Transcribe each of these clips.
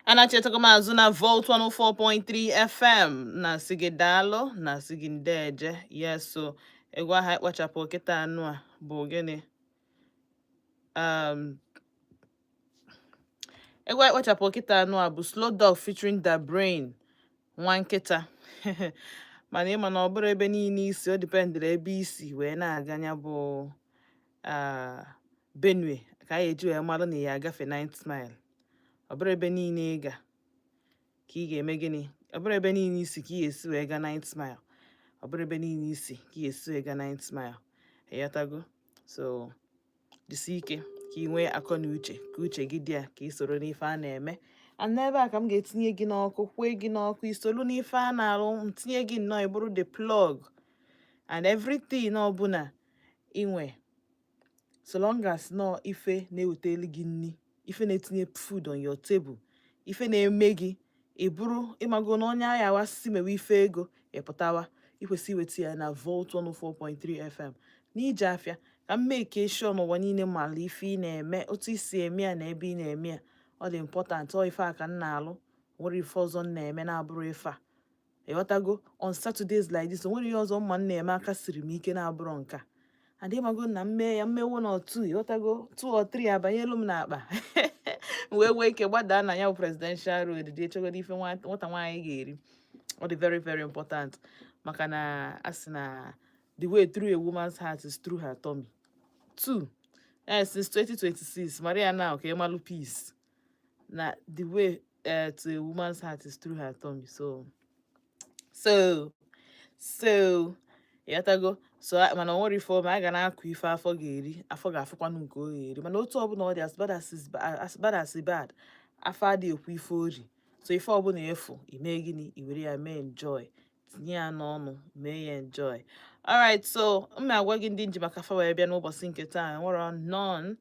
Anachetago m azụ na Volt 104.3 FM na-asị gị daalụ, na-asị gị ndeeje. Yes, so egwu ahụ anyị kpachapụ kịta anụ a bụ gịnị? Egwu anyị kpachapụ kịta anụ a bụ Slow Dog featuring Da Brain, Nwa Nkịta. Mana ịma na ọ bụrụ ebe niile isi, o dependịrị ebe isi wee na-aga ya bụ Benue ka anyị eji wee mara na ya agafe 9th Mile. Ọ bụrụ ebe niile ị ga ka ị ga-eme gịnị? Ọ bụrụ ebe niile isi ka ị ga-esi wee ga 9th Mile. Ọ bụrụ ebe niile isi ka ị ga-esi wee ga 9th Mile, ịghọtago? So jisie ike ka ị nwee akọ na uche, ka uche gị dị ya, ka ị soro n'ife a na-eme. And n'ebe a ka m ga-etinye gị n'ọkụ, kwee gị n'ọkụ, isolu n'ife a na-arụ, m tinye gị nnọọ, ị bụrụ the plug and everything ọbụla inwe, so long as nọọ ife na-ewetelu gị nni, ife na-etinye food on your table, ife na-eme gị ị bụrụ ịmago na onye agha wasị mewe ife ego ịpụtawa, ikwesị iweta ya na Volt 104.3 FM n'ije afịa, ka m make sure n'ụwa niile mara ife ị na-eme, otu isi eme ya na ebe ị na-eme ya. Ọ dị important. Ọ ife a ka m na-alụ, nwere ife ọzọ m na-eme na-abụrụ ife a, ịghọtago? On Saturdays like this, o nwere ihe ọzọ mma m na-eme, aka siri m ike na-abụrụ nke a. And ịmago na mme ya mmewo na otu, ịghọtago, two or three abanyelu m n'akpa, m wee nwee ike gbadaa na ya bụ Presidential Road dị echegodo ife nwata nwaanyị ga-eri. Ọ dị very very important, maka na a sị na the way through a woman's heart is through her tummy. Two, since 2026, Maria, now ka ịmalụ peace na the way to a woman's heart is through her tummy. So ịghọtago? So mana o nwere ife ọma a ga na-akụ ife afọ ga-eri, afọ ga-afụkwanụ nke ọ ga-eri. Mana otu ọbụla ọ dị, as bad as is as bad as bad, afọ adịghị ekwu ife ori. So ife ọbụla efu ime gịnị, i were ya mee enjoy, tinye ya n'ọnụ, mee ya enjoy. Alright, so m na-agwa gị ndị nji maka fa wee bịa n'ụbọchị nke taa nwere none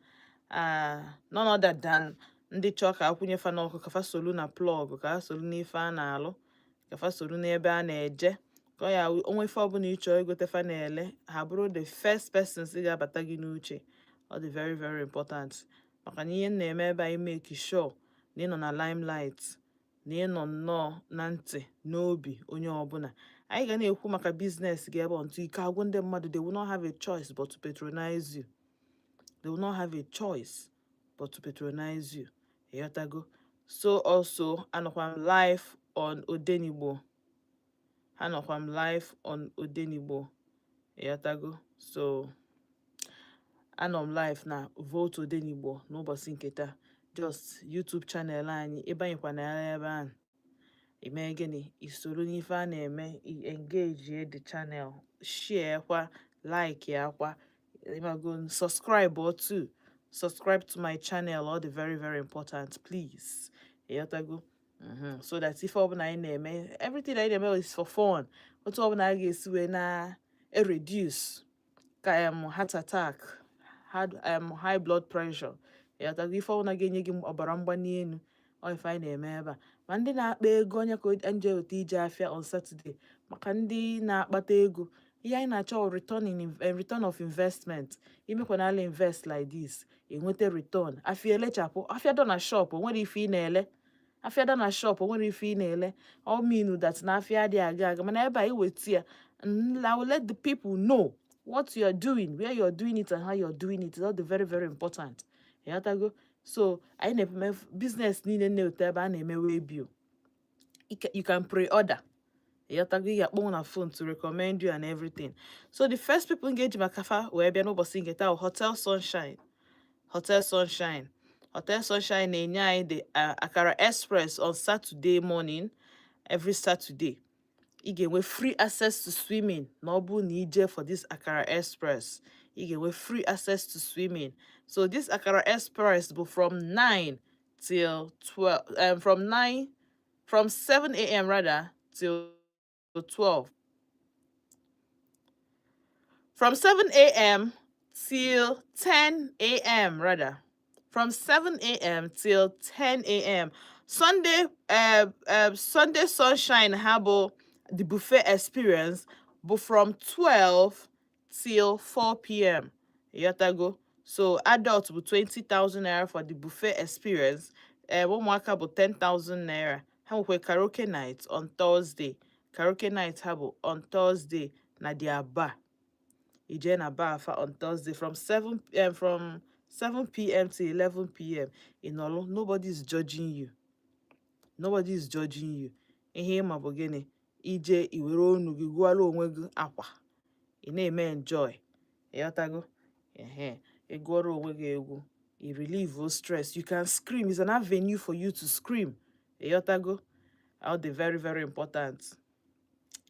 other than ndị chọọ ka akwụnye fa n'ọkụ, ka fa solu na plug, ka ha solu n'ife a na-alụ, ka fa solu n'ebe a na-eje, ka ọ ya onwe ife ọbụla ị chọọ igote fa na-ele, ha bụrụ the first persons ga-abata gị n'uche. Ọ dị very very important, maka na ihe m na-eme ebe a, make sure na ị nọ na limelight, na ị nọ nnọọ na ntị n'obi onye ọbụla. Anyị ga na-ekwu maka business gị ebe ntụ ike agwụ ndị mmadụ. They will not have a choice but to patronize you. They will not have a choice but to patronize you, ịghọtago? So also, anọkwa m live on Odenigbo, anọkwa m live on Odenigbo, ịghọtago? So anọ m live na Volt Odenigbo n'ụbọchị nke taa, just YouTube channel anyị. Ịbanyekwa na ya ebe ahụ, ime gịnị? Isoro n'ife a na-eme, engage the channel, share kwa, like ya kwa, ịmago, subscribe or too, subscribe to my channel. Ọ dị very very important, please, ịghọtago? So that ife ọbụla anyị na-eme, everything anyị na-eme is for fun. Otu ọbụla a ga-esi wee na reduce ka heart attack, high blood pressure, ịghọtago? Ife ọbụla ga-enye gị ọbara mgbali elu, ọ ife anyị na-eme ebe a. Ma ndị na-akpa ego, onye ka nje weta ije afịa on Saturday, maka ndị na-akpata ego, ihe anyị na-achọ wụ return of investment. Imekwanala invest like this, enweta return. Afịa elechapụ, afịa dọ na shop, o nwere ife ị na-ele. Afịa dọ na shop, o nwere ife ị na-ele, all mean that na afịa adịghị aga aga. Mana ebe a iweta ya, I will let the people know what you are doing, where you are doing it and how you are doing it. It's all the very very important, ịghọtago? So anyị na-eme business niile na-eweta ebe a na-eme waybill. You can pre-order, ịghọtago? Ị ga-akpọnwụ na phone to recommend you and everything. So the first people m ga-eji maka fa wee bịa n'ụbọchị nke taa bụ Hotel Sunshine. Hotel Sunshine, Hotel Sunshine na-enye anyị the Akara Express on Saturday morning. Every Saturday, ị ga-enwe free access to swimming. Na ọ bụrụ na ije for this Akara Express, ị ga-enwe free access to swimming. So this Akara Express bụ from 9 till 12, from 9, from 7 a.m. rather, till 12, from 7 a.m. till 10 a.m. rather, from 7 a.m. till 10 a.m. Sunday, Sunday Sunshine ha bụ the buffet experience, bụ from 12 till 4 p.m., ịghọtago? So adult bụ 20,000 naira for the buffet experience. Ee, ụmụaka bụ 10,000 naira. Ha nwekwa karaoke night on Thursday. Karaoke night ha bụ on Thursday na their bar. Ije na bar fa on Thursday from 7 p.m. to 11 p.m. Ịnọlụ, nobody is judging you, nobody is judging you. Ihe ịma bụ gịnị? Ije iwere onu gị gụọrọ onwe gị akwa, ị na-eme enjoy. Ịghọtago? Ehe, ị gụọrọ onwe gị egwu, i relieve stress. You can scream. It's an avenue for you to scream. Ịghọtago? Ọ dị very, very important.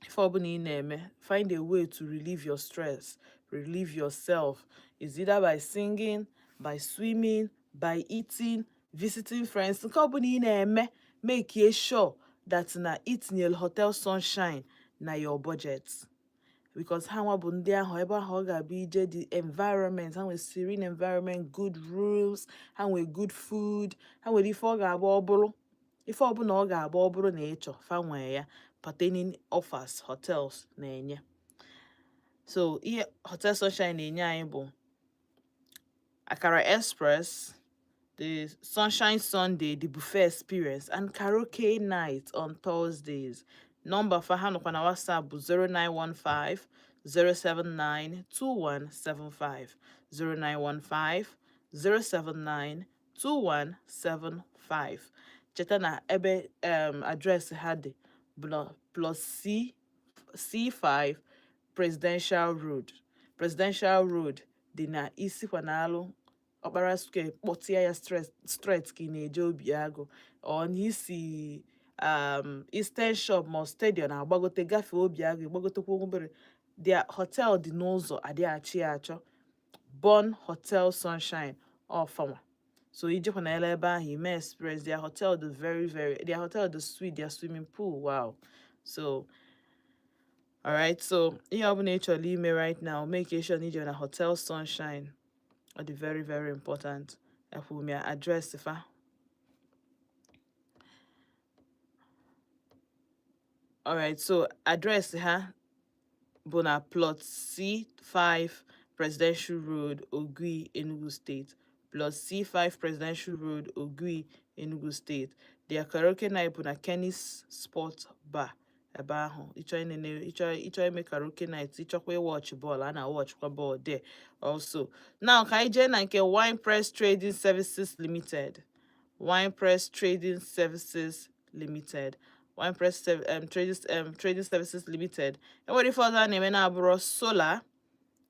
Ife ọbụla ị na-eme, find a way to relieve your stress, relieve yourself. Is either by singing, by swimming, by eating, visiting friends. Nke ọbụla ị na-eme, make sure that na itinyere Hotel Sunshine na your budget, because ha nwa bụ ndị ahụ ebe ahụ ọ ga-abụ ije. The environment ha nwere, serene environment, good rooms, ha nwere good food, ha nwere ife ọ ga-abụ ọ bụrụ ife ọbụla ọ ga-abụ ọ bụrụ na ịchọ, fa nwee ya pertaining offers hotels na-enye. So ihe Hotel Sunshine na-enye anyị bụ Akara Express, the Sunshine Sunday, the buffet experience, and karaoke night on Thursdays. Nọmba fa ha nọkwa na WhatsApp bụ 0915 079 2175, 0915 079 2175. Cheta na ebe address ha dị bụ na Plot C C5 Presidential Road. Presidential Road dị na Isikwanalụ Ọkpara Square. Kpọtịa ya straight straight ka ị na-eje Obi Agụ ọ na isi Eastern Shop ma ọ stadium na-agbagote gafee Obi Agụ, gbagotekwa obere. Their hotel dị n'ụzọ adịghachi ya achọ. Bon Hotel Sunshine ọfanwa. So ijekwa na ele ebe ahụ ime experience their hotel dị very, very, their hotel dị sweet, their swimming pool, wow. So alright, so ihe ọbụla ị chọrọ ime right now, make sure na ije na Hotel Sunshine. Ọ dị very, very important. Ekwuru m ya, address fa. Alright, so address ha bụ na Plot C5 Presidential Road, Ogui, Enugu State. Plot C5 Presidential Road, Ogui, Enugu State. Their karaoke night bụ na Kenny's Sport Bar. Ebe ahụ ịchọ inene, ịchọ ime karaoke night, ịchọkwa ịwatch bọọlụ, a na-awatchkwa bọọlụ there also. Now ka anyị jee na nke Wine Press Trading Services Limited. Wine Press Trading Services Limited. Wine Press Trading Services Limited. Enwere ife ọzọ a na-eme na-abụrụ solar.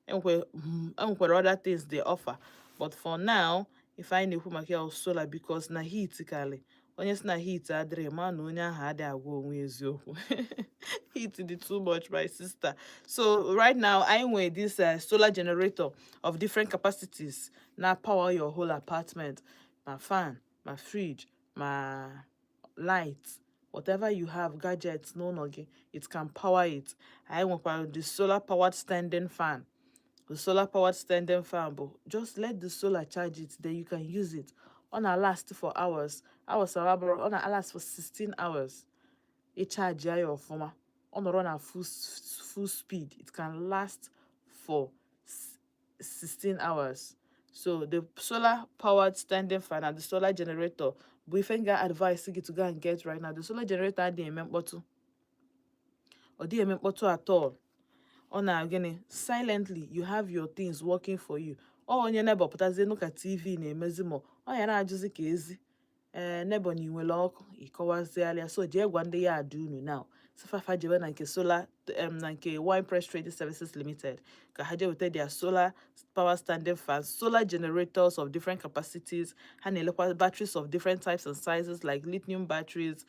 Enwekwara other things they offer, but for now, ife anyị na-ekwu maka ya bụ solar, because na heat karị. Onye si na heat adịrị ma na onye ahụ adịghị agwa onwe eziokwu. Heat dị too much, my sister. So right now anyị nwere this solar generator of different capacities na power your whole apartment, ma fan, ma fridge, ma light, whatever you have, gadgets n'ụlọ gị, it can power it. Anyị nwekwara the solar powered standing fan. The solar powered standing fan bụ just let the solar charge it, then you can use it. Ọ na last for hours, hours. Ọ na last for 16 hours. Ị charge ya ọfụma, ọ nọrọ na full speed, it can last for 16 hours. So the solar powered standing fan and the solar generator bụ ife m ga-advise gị to go and get right now. The solar generator adịghị eme mkpọtụ, ọ dịghị eme mkpọtụ at all. Ọ na gịnị? Silently, you have your things working for you. Ọ onye neighbor pụtazie nụ ka TV na-emezi, ma ọ ya na-ajụzi ka ezi ee neighbor na inwere ọkụ, ịkọwaziala. So jee gwa ndị ya adị unu now, sifafa jebe na nke solar na nke Wine Press Trading Services Limited ka ha jee weta their solar power standing fans, solar generators of different capacities. Ha na-elekwa batteries of different types and sizes, like lithium batteries,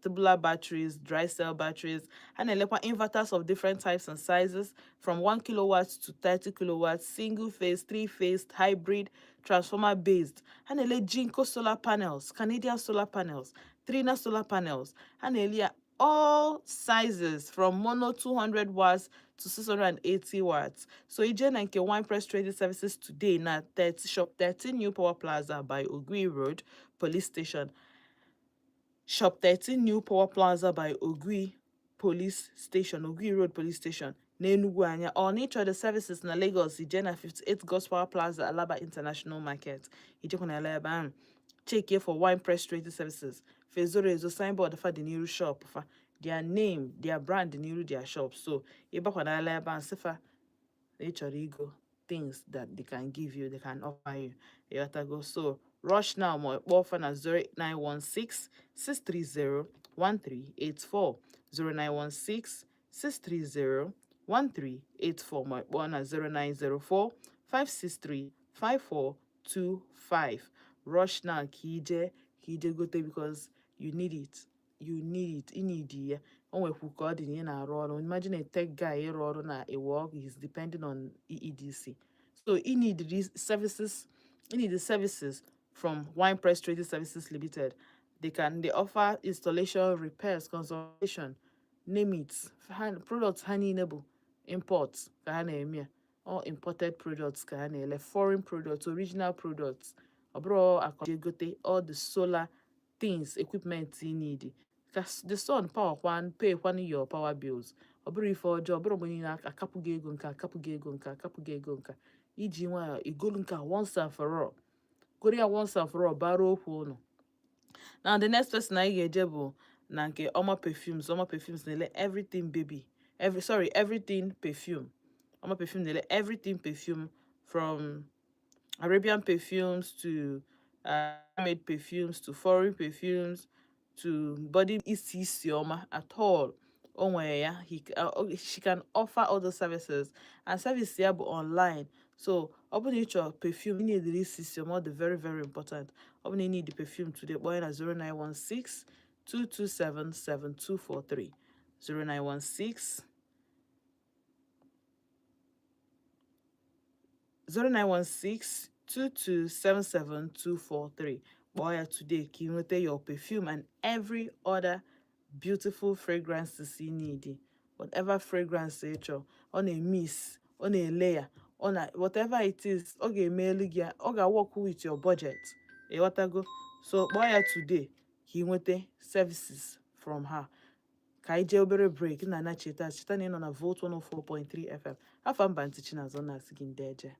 tubular batteries, dry cell batteries. Ha na-elekwa inverters of different types and sizes, from 1 kilowatts to 30 kilowatts, single phase, three phase, hybrid, transformer based. Ha na-ele Jinko solar panels, Canadian solar panels, Trina solar panels. Ha na-ele ya all sizes, from mono 200 watts to 680 watts. So ije na nke Wine Press Trading Services today na 30 Shop 13 New Power Plaza by Ogui Road Police Station. Shop 13 New Power Plaza by Ogui Police Station, Ogui Road Police Station n'Enugu anya. Ọ na ịchọ the services na Lagos, ije na 58 Gospel Plaza, Alaba International Market. Ijekwa na ebe ahụ. Check here for Wine Press Trading Services. Fezoro ezo signboard fa dị n'iru shop fa, their name, their brand dị n'iru their shop. So ịbakwanala ebe a, nsị fa na ị chọrọ igo things that they can give you, they can offer you. Ịghọtago? So rush now ma kpọọ fa na 0916 630 1384, 0916 630 1384, ma kpọọ na 0904 563 5425. Rush now ka ije gote, because you need it, you need it, ị need ya. O nwekwu ka ọ dị na ị na-arụ ọrụ. Imagine a tech guy ịrụ ọrụ na a work is depending on EEDC. So you need these services, you need the services from Wine Press Trading Services Limited. They offer installation, repairs, consultation, name it. Ha products ha niile bụ imports ka ha na-eme ya. All imported products ka ha na-ele, foreign products, original products. Ọ bụrụ akọ gote all the solar things, equipment you need. Ka the sun power kwan pay kwan your power bills. Ọ bụrụ ife ọjọọ, ọ bụrụ mgbe niile akapụ gị ego nke, akapụ gị ego nke, akapụ gị ego nke, iji nwayọọ igolu nke a once and for all. Goro ya once and for all, bara okwu ụnụ. Now the next person anyị ga-eje bụ na nke Oma Perfumes. Oma Perfumes na-ele everything baby, every, sorry, everything perfume. Oma Perfume na-ele everything perfume, from Arabian perfumes to made perfumes to foreign perfumes to body isi isi ọma at all. O nwere ya. She can offer all the services, and service ya bụ online. So ọ bụrụ na ị chọrọ perfume, ị need isi isi ọma, ọ dị very very important. Ọ bụrụ na ị need perfume today, kpọọ ya na 0916 227 7243, 0916 0916 2277243. Kpọọ ya today ka ị nweta your perfume and every other beautiful fragrances you need. Whatever fragrance ị chọrọ, ọ na-emix, ọ na-ele ya, ọ na whatever it is, ọ ga-emelu gị ya, ọ ga-work with your budget. Ịghọtago? So kpọọ ya today ka ị nweta services from her. Ka anyị jee obere break na ana cheta cheta na ị nọ na Volt 104.3 FM. Afa mba ntị Chinazọ na-asị gị ndeje.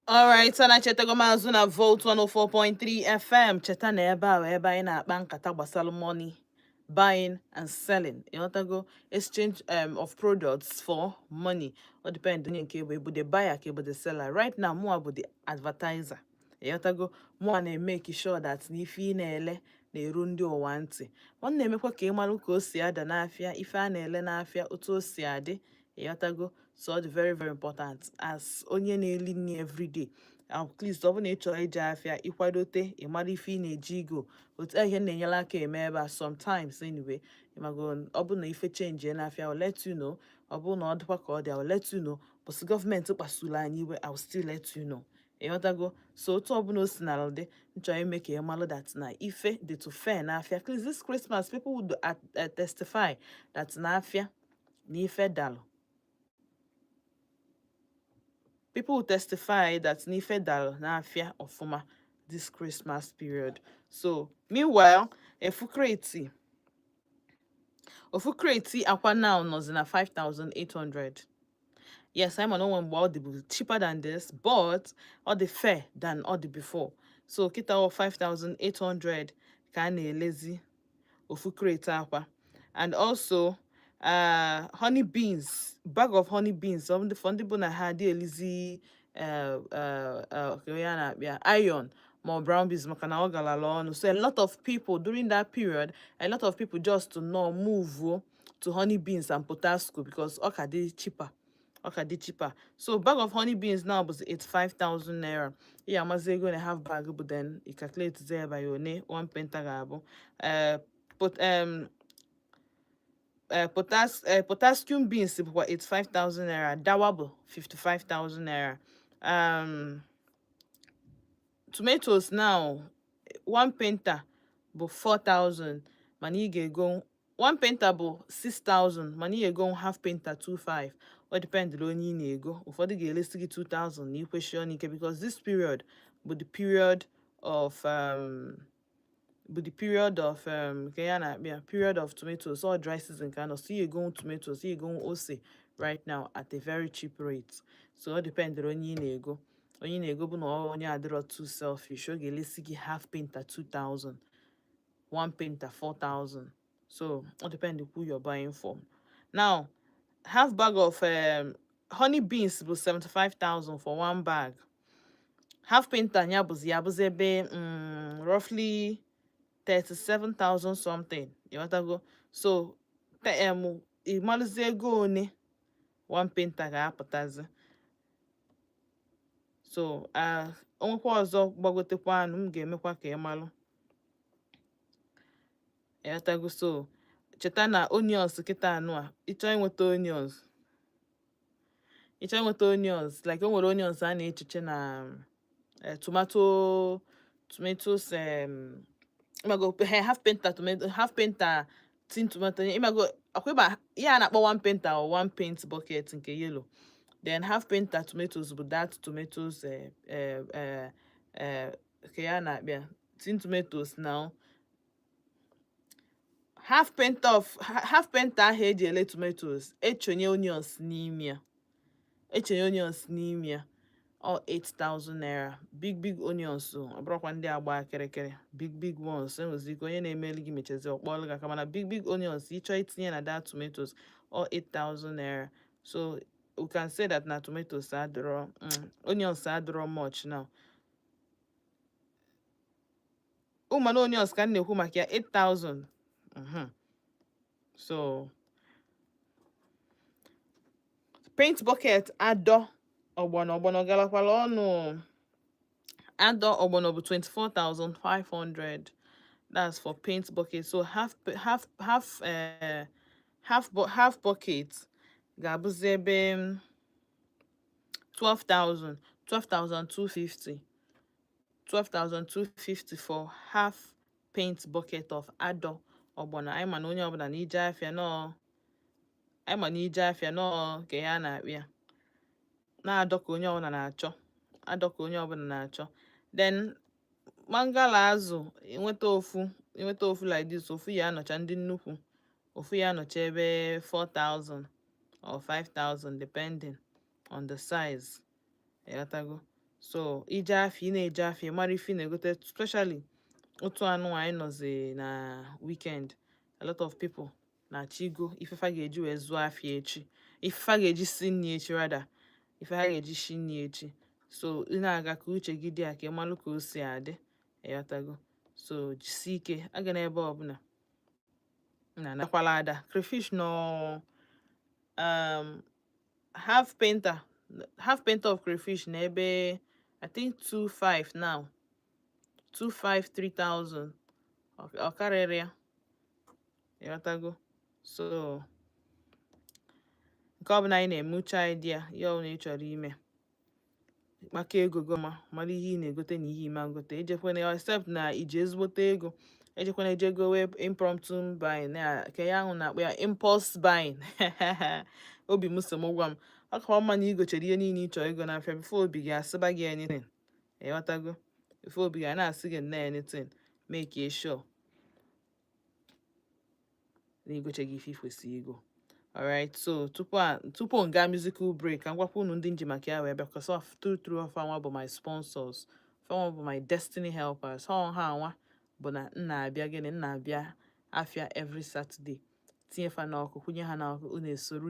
Alright, so na chetago m azụ na Volt 104.3 FM. Cheta na ebe a bụ ebe anyị na-akpa nkata gbasara money, buying and selling. Ịghọtago? Exchange of products for money. Ọ depend onye nke bụ the buyer ka bụ the seller. Right now, mụa bụ the advertiser. Ịghọtago? Mụa na-emeke sure that na ife ị na-ele na-eru ndị ụwa ntị. Ọ na-emekwa ka ị marụ ka o si ada n'afịa, ife a na-ele n'afịa, otu o si adị. Ịghọtago? So ọ dị very very important as onye na-eli nri everyday. At least ọ bụrụ na ị chọrọ ije afịa, ịkwadote, ị mara ife ị na-eji igo. Otu ihe na-enyere aka eme ebe a sometimes anyway. Ịmago, ọ bụrụ na ife change n'afịa, I will let you know. Ọ bụrụ na ọ dịkwa ka ọ dị, I will let you know. But gọọmenti kpasuru anyị iwe, I will still let you know. Ịghọtago? So otu ọbụla o si nara dị, m chọrọ ime ka ị malụ that na ife dị too fair n'afịa. At least this Christmas, people would testify that n'afịa na ife dalụ. People will testify that n'ife dalụ n'afịa ọfụma this Christmas period. So meanwhile, ofu crate akwa now nọzi na 5,800. Yes, I'm on one mgbe ọ dịbu cheaper than this, but ọ dị fair than ọ dị before. So kịta ọ 5,800 ka a na-elezi ofu crate akwa. And also honey beans, bag of honey beans, ọ ndị for ndị bụ na ha adị elizi ka onye a na-akpịa iron ma ọ brown beans maka na ọ galala ọnụ. So a lot of people during that period, a lot of people just to know move to honey beans and potasco because ọ ka dị cheaper. Ọ ka dị cheaper. So bag of honey beans now bụzi 85,000 naira. Ị amazi ego na half bag bụ, then you calculate there by one one painter ga-abụ. Pot, potassium beans bụkwa 85,000 naira. Dawa bụ 55,000 naira. Tomatoes now, one painter bụ 4,000, mana ị ga-ego one painter bụ 6,000, mana ị ga-ego half painter 25. Ọ dependịrị onye ị na-ego. Ụfọdụ ga-eresi gị 2000 na ikweshi ọnụ ike because this period bụ the period of nke ya na-akpịa period of tomatoes all dry season ka nọ. So ị ga-egonwu tomatoes, ị ga-egonwu ose right now at a very cheap rate. So ọ dependịrị onye ị na-ego. Onye ị na-ego bụ na ọ onye adịrọ too selfish, ọ ga-elesi gị half painter 2000, one painter 4000. So ọ depend who you're buying from. Now, half bag of honey beans bụ 75,000 for one bag. Half painter ya bụzi ya bụzi ebe roughly 37,000 something. Ịghọtago? So ị malụzie ego one one painter ga-apụtazi. So onwekwa ọzọ gbagotekwa anụ, m ga-emekwa ka ị malụ. Ịghọtago? So cheta na onions kịta anụ a, ịchọọ inweta onions, ịchọọ inweta onions, like o nwere onions a na-echiche na tomatoes, ịmago half painter tomato, half painter tin tomato. Ịmago akwa ịba ihe a na-akpọ one painter or one paint bucket nke yellow, then half painter tomatoes bụ that tomatoes, nke ya na-akpịa tin tomatoes. Now, half painter of half painter ahụ eji ele tomatoes, echonye onions n'ime ya, echonye onions n'ime ya, ọ 8000 naira. Big big onions o, ọ bụrụkwa ndị agba kịrịkịrị, big big ones. Enwezi ike onye na-emeli gị mechazi ọkpọọlụ gị aka, mana big big onions ịchọ itinye na that tomatoes, ọ 8000 naira. So we can say that na tomatoes adịrọ, onions adịrọ much now. Ụmụ onions ka m na-ekwu maka ya, 8000. So paint bucket adọ ọgbọnọ, ọgbọnọ galakwala ọnụ. Adọ ọgbọnọ bụ 24,500. That's for paint bucket. So half bucket ga-abụzi ebe 12,000, 12,250, 12,250 for half paint bucket of adọ ọgbọnọ. Anyị ma na onye ọbụla na ije afịa nọọ, anyị ma na ije afịa nọọ ka ya na-akpịa na-adọ ka onye ọbụla na-achọ, adọ ka onye ọbụla na-achọ. Then mangala azụ, inweta ofu like this, ofu ya anọcha ndị nnukwu, ofu ya anọcha ebe 4000 or 5000 depending on the size. Ịghọtago? So ije afịa, ị na-eje afịa, mara ife ị na-egote, especially otu anụ anyị nọzi na weekend. A lot of people na-achọ igo ife fa ga-eji wee zụọ afịa echi, ife fa ga-eji si nri echi, rather ife ha ga-eji shi nri echi. So ị na-aga ka uche gị dị ya, ka ị malụ ka o si adị. Ịghọtago? So jisie ike, aga n'ebe ọbụla na anakwala ada crayfish nọ. Half painter of crayfish na ebe, I think, 25 now, 25 3000, ọ karịrị ya. Ịghọtago? So nke ọbụla anyị na-eme, uche anyị dị ya. Ihe ọbụla ị chọrọ ime, kpakọ ego gị ọma, mara ihe ị na-egote na ihe ime ngote. Ejekwana, except na iji ezigbote ego, ejekwana eje gowe impromptu buying na ka ya ahụ na-akpọ ya impulse buying. Obi m so m gwa m, ọ kawa mma na igochere ihe niile ị chọrọ ego n'afịa before obi gị asịba gị anything. Ịghọtago? Before obi gị a na-asị gị nnọọ anything, make sure na igocheghị ife i kwesịrị igo. Alright, so tupu m gaa musical break, ka m gwakwa unu ndị nji maka ya wee bịa, because of true true of fanwa bụ my sponsors, fanwa bụ my destiny helpers. Ha anwa bụ na m na-abịa, gịnị, m na-abịa afịa every Saturday, tinye fa n'ọkụ, kwụnye ha n'ọkụ, unu esoro.